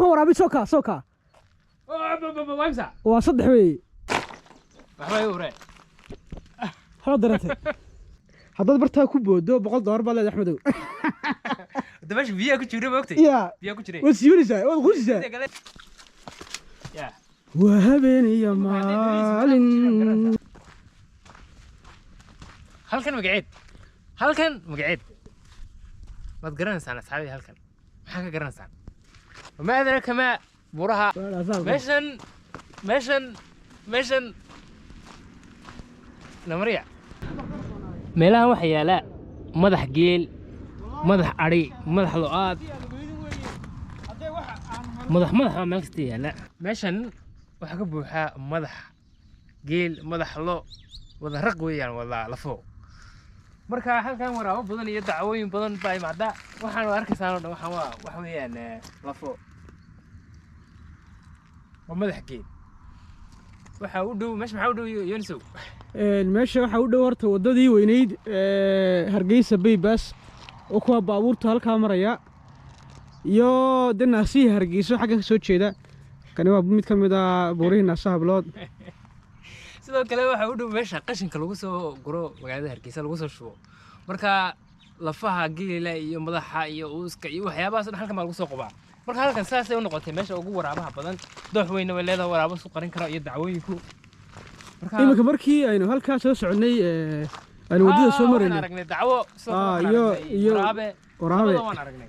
Ku waraabi, soo kaa, soo kaa. Waa imisa? Waa saddex weeye. Waxba igu hore. Waxba dareentay. Haddaad bartaa ku boodo, $100 baa leedahay, Axmedow. Hadda meesha biyaha ku jira, ma ogtay? Ya. Biyaha ku jiray. Waad siibanaysaa, waad qusisaa. Inta kale ya. Waa habeen iyo maalin. Halkan magaceed, halkan magaceed waad garanaysaan, asxaabadii? Halkan maxaa ka garanaysaan? Wama adraka ma buuraha meeshan, meeshan, meeshan namariya? Meelahan waxaa yaala madax geel, madax adhi, madax lo'aad, madax, madax baa meel kasta yaala. Meeshan waxaa ka buuxa madax geel, madax lo, wada raq weeyaan, wada lafo. Marka halkan waraabo badan iyo dacwooyin badan baa imaada. Waxaan arkaysaan oo dhan waxaan waa waxa weeyaan lafo, waa madax geel. Waxaa u dhow meesha, maxaa u dhow, Yonisow? Meesha waxaa u dhow horta waddadii weyneyd ee Hargeysa bypass, oo kuwa baabuurta halkaa maraya, iyo de naasihii Hargeyso xaggan ka soo jeeda. Kani waa mid ka mid ah buurihii Naasa Hablood. Sidoo kale waxaa u dhow meesha qashinka lagu soo guro magaalada Hargeysa, lagu soo shubo. Marka lafaha geela iyo madaxa iyo uuska iyo waxyaabahaas oo dhan halkan baa lagu soo qubaa. Marka halkan saasay u noqotay meesha ugu waraabaha badan. Doox weyna way leedahay, waraabo isu qarin kara iyo dacwooyinku. Marka Iminka markii aynu halkaa soo soconnay ee aynu waddada soo waxaan maraynay aragnay dacwo sidoo kale. Waxaan aragnay waraabe. Waraabe. Labada waan aragnay.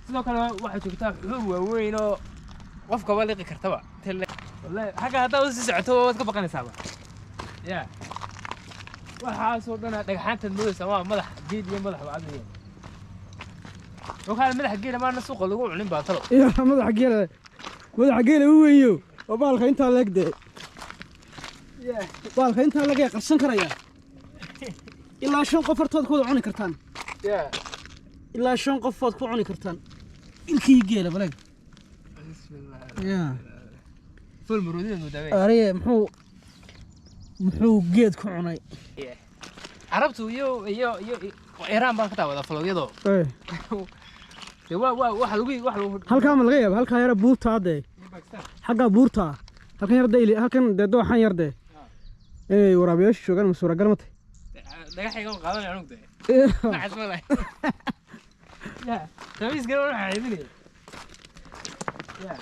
Sidoo kale waxaa joogtaa xuur waaweyn oo qofkaba liqi kartaba. Wallahi xagga haddaa usii socoto waad ka baqanaysaaba. Ya, waxaasoo dhan dhagxaantaad moodaysaa waa madax geel iyo madax bacad weeyaan. Okaa madaxa geela maana suuqa lagu cunin baa talo. Ya, madaxa geela, madaxa geela u weynyo oo baalka intaa leeg dee, baalka intaa leeg ayaa qarsan karaya. Ilaa shan qof hortood ku wada cuni kartaan. Ilaa shan qof waad ku cuni kartaan ilkii geela baleg ya. Ful maroodida moodaa. Ariye, muxuu geed ku cunay? Carabtu iyo Iiraan baan ka daawadaa vlogyadoo. Dee waa waxa lagu Halkaa ma laga yaaba halkaa yara buurta dee? Pakistan. Xaggaa buurta, halkan yar dee, halkan dee, dooxan yar dee, inay waraabiyaashu joogaan ma suuragal ma tahay? Dhagaxayga waan qaadanaya anugu dee. Nacas ma lahay ya, khamiiskana waan xaydinaya ya,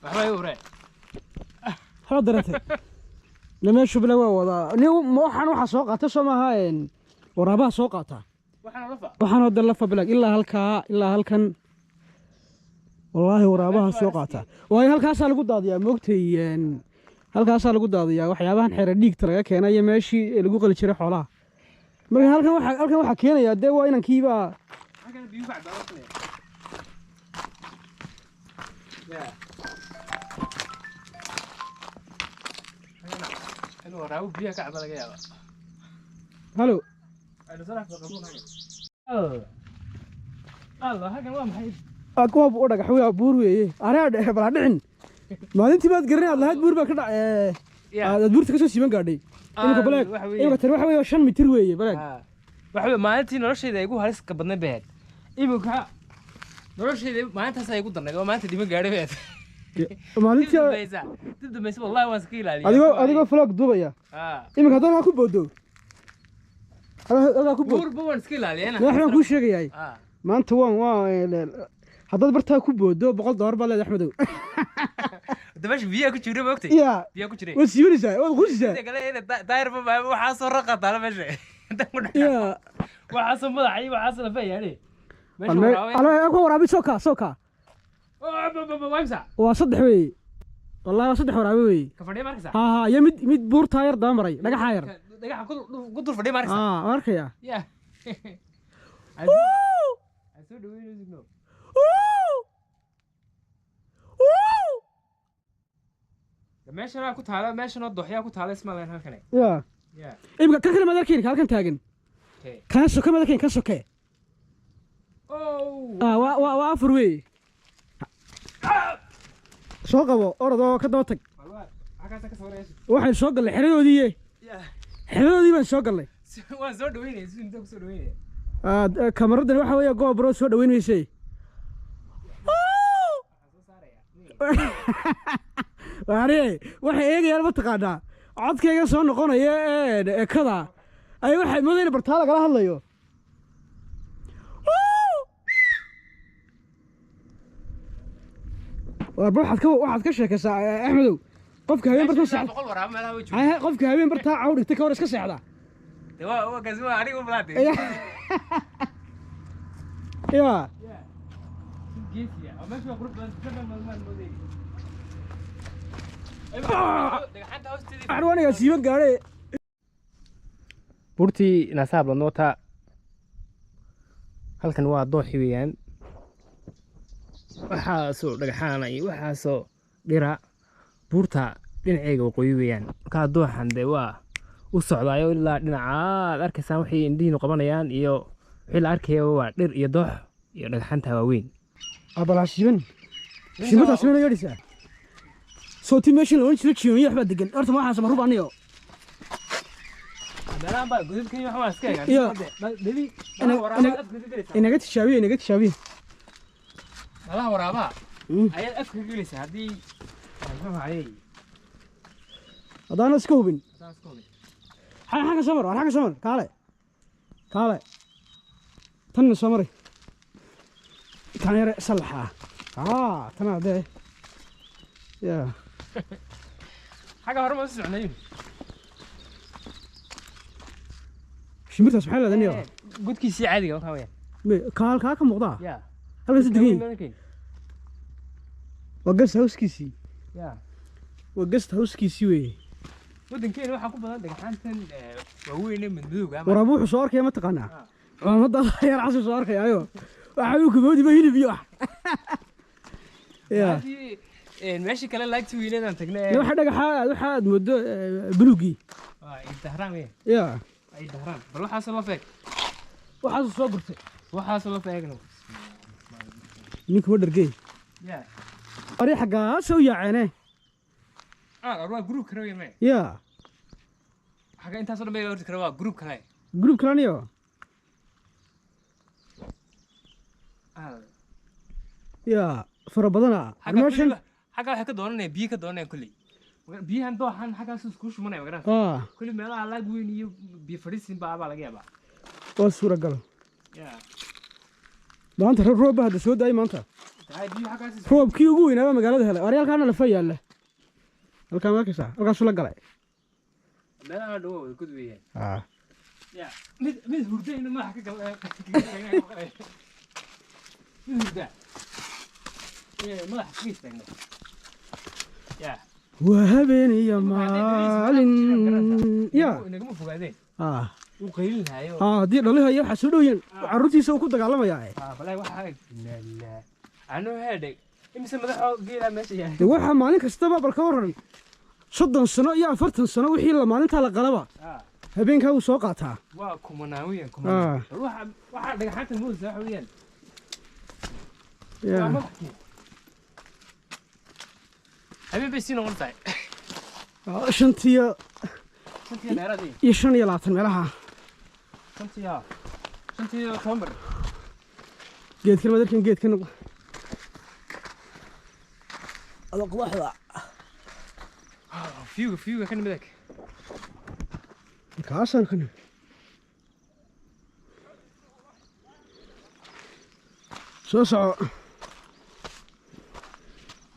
waxba igu hore. Waxba dareentay na meeshu bile waa wadaa nin ma waxaan waxaa soo qaata soo maaha waraabaha soo qaataa. Waxaan lafa. Waxaan oo dhan lafa bilag, ilaa halkaa ilaa halkan, wallaahi waraabaha soo qaata. Waayo halkaasaa lagu daadiyaa, moogtay? Halkaasaa lagu daadiyaa waxyaabahan xeera dhiigta laga keenay iyo meeshii lagu qali jiray xoolaha. Marka halkan waxaa keenayaa dee waa inankiibaa. Halkan biyo ka cabaa wasne ya, inuu waraabo biyaha ka caba laga yaaba. Halo. Aynu soo dhaaf qabuun halkan. Allah, halkan waa maxay? Kuwa u dhagax waa buur weeye. Anaa dhexe bala dhicin maalintii baad garan aad lahayd buur baa ka dhac aad buurta kasoo siiban gaadhay. Imika baleeg. Waxa weeye. Imika tani waxa weeye 5 mitir weeye, baleeg. Waxa weeye maalintii noloshayda igu haliska badnayd bay ahayd. Imika noloshayda maalintaas ay igu darnayd, waa maalinta dhiman gaadhay bay ahayd. Dib Maalintii dambaysa, dib dambaysa, wallahi waan iska ilaaliyaa. Adigoo vlog duubaya. Imika haddaan halkaa ku boodo, halkaa ku boodo. Buurba waan iska ilaaliyaa. Madax baan kuu sheegayaay. Maanta waan haddaad bartaa ku boodo, $100 baa leedahay, Axmedow. Hadda meesha biyaha ku jira, ma ogtay? Ya. Biyaha ku jiray. Waad siibanaysaa, waad qusisaa. Inta kale ina daayirba waxaasoo raqa taala meesha intaan ku dhex ya. Waxaasoo madaxa iyo waxaasoo lafa yaadhe meesha waraabe. Ala ku waraabi, soo kaa, soo kaa. Waa imisa? Waa saddex weeye, wallahi waa saddex waraabe weeye. Ka fadhiya ma arkaysaa? Ha, iyo mid buurtaa yar daba maray, dhagaxaa yar. Dhagaxa ku dul fadhiya ma arkaysaa? Aa, waan arkaya. Ya, aan soo dhaweynayno. Meeshanaa ku taala, meeshanoo dooxyaa ku taala isma lahayn halkani. Ya. Ya. Imika kan kale maad arkayn, ka halkan taagan. Okay. Kan soke maad arkayn, kan soke. Oh. Ah, waa afar weeye. Soo qabo, orod oo ka daba tag. Halkaasa ka sawirayso. Waxaan soo gallay xeradoodii. Ya. Xeradoodii baan soo gallay. Waan soo dhaweynaya, si inta ku soo dhaweynaya. Kamaradan waxa weeye GoPro soo dhaweyn weysay. Waare, waxay eegayaan, mataqaanaa, codkayga soo noqonaya ee ekada ay waxay moodayna bartaa lagala hadlayo. Warba waxaad ka sheekaysaa, Axmedow, qofka habeen bartaa seexda. 100 waraabo meelaha way joogaan. Hay, qofka habeen bartaa caw dhigtay ka hor iska seexda. Dee waa kaasi, waa anigu malaade. Ya. Geesiya oo meesha waa qurux badan, ka maalmaan moodayay. Dhagxanta hoosteedii. Arwaniga siiba gaadhe. Buurtii Naasaab Ladnoota halkan waa dooxi weeyaan. Waxaasoo dhagxaana iyo waxaasoo dhira buurta dhinaceega waqooyi weeyaan. Markaa dooxan dee waa u socdaayo ilaa dhinacaad arkaysaan waxay indhihiinu qabanayaan iyo wixii la arkaya waa dhir iyo doox iyo dhagxanta waaweyn. Abalaa siiban shimbirtaas mana yeedhaysaa soo ti meeshii la ohan jiray jiyoonyo waxbaa degan horta ma waxaas ma rub aniyo. Meelahan baa godadkan iyo waxbaa iska eegaan. Iyo- Debi Inaga tishaabiye, inaga tishaabiye. Meelaha waraabaha ayaad afka ka gelaysaa haddii muxuu ahayey. Haddaana iska hubin. Haddaan iska hubin. Xagga soo mar, war xagga soo mar, kaale kaale, tanna soo maray, tan yare sallaxa ah, tana dee ya. Xagga hore ma u socnay. Shimbirtaas maxay leedahay niyo? Godkiisii caadiga waxaa weeyaan. Kaal kaa ka muuqdaa. Ya. Halkaas degan yahay. Waa guest housekiisii. Ya. Waa guest housekiisii weeye. Waddankeena waxaa ku badan dhagxaantan waaweyn ee madmadowga ama Waraabu wuxuu soo arkaya, mataqaanaa, cumaamadda yar casu soo arkayaayo waxa uu kaboodiba hilib iyo wax ya. Haddii, meeshii kale laagti weyneedaan tagnay. Iyo waxa dhagaxa waxa aad moodo buluugii. Waa Ciid Dahraan weeyaan. Ya. Waa Ciid Dahraan, bal waxaasoo la feeg. Waxaasuu soo gurtay. Waxaasoo la feegno. Ninku ma dhargey. Ya. Ari xaggaas u yaaceene. Ah, waa group kale weeyaan. Ya. Xagga intaasoo dhan bay horti kale waa group kale. Group kalaniyo. Ah. Ya, fara badana. Xagga meeshan. Xagga waxay ka doonanayaan biyo, ka doonanayaan kulley. Biyahan dooxan xaggaas isku shumanaya, ma garanaysaa? Ah. Kulli meelaha laag weyn iyo biyo fadhiisin baa laga yaabaa. Waa suuragal. Ya. Maanta roob baa hadda soo daayay maanta. Tahay biyo xaggaas Roobkii ugu weynaaba magaalada helay. Ari halkaana lafa yaalla, halkaa ma arkaysaa? Halkaasuu la galay. Meelaha dhow waa god weeyaan. Ah. Ya, mid hurda inuu madaxa ka gal, mid hurda ee madaxa kaga istaagno ya. Waa habeen iyo maalin ya. Inagama fogaadeen. Ah. Uu qaylin lahayo. Ah, haddii dhalihayo waxaa soo dhowyeen carruurtiisa uu ku dagaalamayaa. Ah, balaahi waxaa la anuu heedhay imise madaxoo geelaa meesha yahay. Dee waxaa maalin kastaba, bal ka waran, 30 sano iyo 40 sano wixii la maalintaa la qalaba ah habeenkaa wuu soo qaataa. Waa kumanaan weeyaan, kumanaan. Ah. Bal waxa dhagxaanta moodaysa waxa weeyaan waa madaxkii habeen bay sii noqon tahay. Ah, shantiyo 5-tii dheeraad iyo iyo 25 meelaha. 5-tii, haa, 5-tii 10 bar. Geedkan madarkan, geedkan ada qodaxda. Viewga kan midag. Kaasaan kan soo soco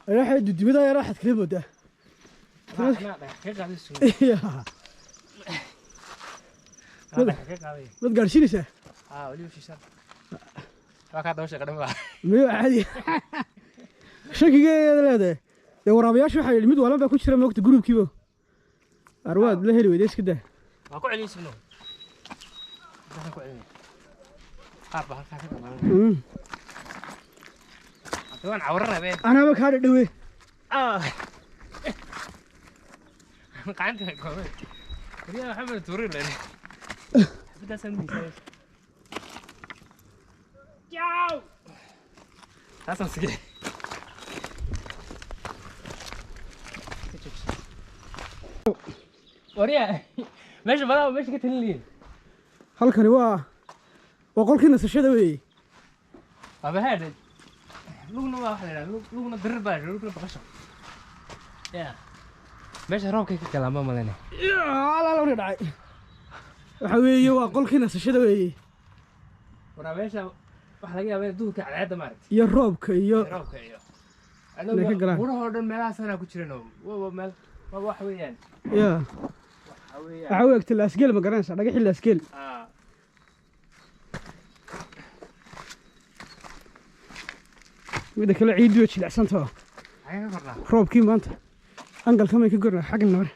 waxay dudumada yar waxaad kala moodaa. Anaa dhagax ka qaaday suun. Ya. Anaa dhagax ka qaaday. Mad gaadhsiinaysaa? Haa, weliba shisha waa kaa daba sheeqa dhan baa. Miyo caadi shakigeeda leedahay. Dee waraabayaasha waxaa yidhi mid waalan baa ku jira moogta gruubkiiba arwaad la heli weyda, iska daa. Waa ku celiyey sugno, waxaan ku celinaya qaar baa halkaa ka qabanaya. Hadda waan cawra rabee. Anaaba kaa dhadhawe. Ah, gacanta goobay wariyaha maxamed tuurin len xabadaasaan miisaanaysa. Ciao, taasaan sige. Wariyaa meesha malaha meesha ka talin lihiin. Halkani waa qolkii nasashada weeye. Waaba haadhe. Lugna waa waxa la yidhaha lugna dirir baa la yidhaha, lugna baqasho. Ya meesha roobkay ka galaan ma malene. Alaala dhacay. Waxa weeye waa qolkii nasashada weeye. Waraa meesha waxaa laga yaabaa in duhurka cadceedda maaragtay iyo roobka iyo roobka iyo Inay ka galaan. Buurahoo dhan meelahaasana ku jiran oo waa meel waa wax weeyaan. Ya. Waxa weeyaan Waxaa u egtay laasgeel, ma garanaysaa dhagaxii laasgeel? Ah. Midda kale ciiddu way jilicsantaho. Xagee ka kornaa? Roobkii maanta angalka may ka gornaa xaggan nore.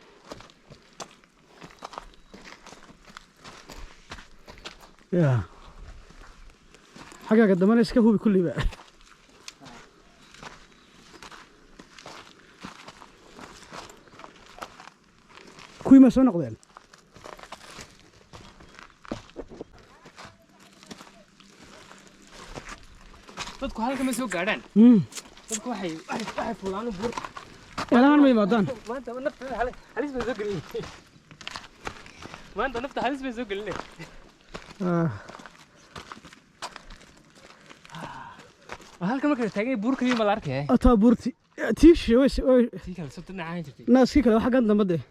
Ya xaggaaga dambana iska hubi kulliba. Kuwii ma soo noqdeen? Dadku halka ma soo gaadhaan. Dadku waxay fuulaan buur. Meelahan ma yimaadaan. Maanta nafta halis bay soo gelinay. Maanta nafta halis bay soo gelinay. Halkan marka la taagay buur kaliya ma la arkaya. Ataa buurti tii shishe way Tii kale sabta dhinaca ahaan jirtay. Naaskii kale waa xaggan dambe dee.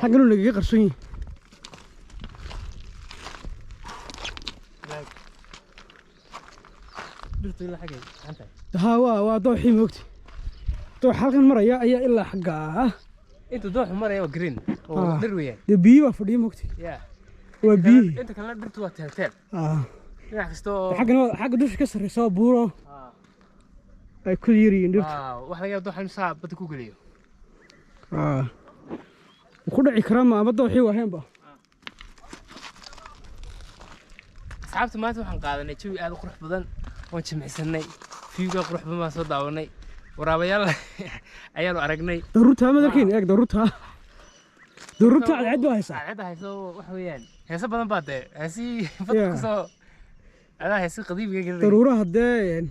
Xaggan uu nagaga qarsoon yahay. Dhirtu ilaa xaggay gacan tahay. Haa, waa dooxii moogti, doox halkan maraya ayaa ilaa xaggaa. Inta dooxu maraya waa green oo dhir weeyaan. Dee biyi baa fadhiya moogti. Waa biyihii. Inta kalena dhirtu waa teelteel dhinac kasta oo Xaggan xagga dusha ka sarreysa waa buuro ay ku yaryihiin dhirtu. Waxa laga yaaba dooxa inuu saa badda ku geliyo. Wuu ku dhici karaa ma ama dooxii waa heenba. Asxaabta, maanta waxaan qaadanay jawi aad u qurux badan, waan jimicsanay, view-ga qurux badan baan soo daawanay, waraabayaal ayaanu aragnay. Daruurtaa ma arkayn? Eeg daruurtaa, daruurta cadceed baa haysaa. Cadceedda hayso waxa weeyaan heeso badan baa dee heesihii badda kusoo adaa heesi qadiimiga garanay. Daruuraha dee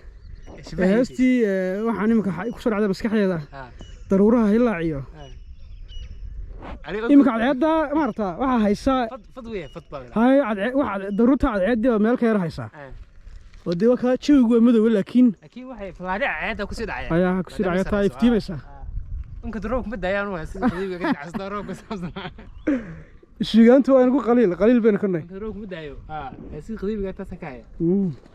Shibaha. Heestii waxaan iminka kusoo dhacday maskaxdeeda daruuraha hilaaciyo. Aniga Iminka cadceedda maarata waxaa haysaa. Fad fad weeye, fad baa la yidhaahdaa. Hay cadceed waxa daruurta cadceeddii baa meel ka yar haysaa oo dee waa kaa jawigu waa madow laakiin Laakiin waxay falaadhi cadceedda kusii dhacaya. Ayaa kusii dhacaya, taa iftiimaysa. Inka roobka ma daayaan waa sida qadiimiga ka dhacsan roobka saabsan. Suugaantu waa inagu qaliil qaliil baynu ka nahay. Inka roobka ma daayo heesii qadiimiga taasan ka haya.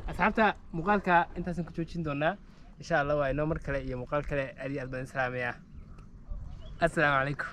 Asxaabta, muuqaalka intaasan ku joojin doonaa insha Allah. Waa inoo mar kale iyo muuqaal kale. Aad iyo aad baan islaamayaa. Assalaamu calaykum.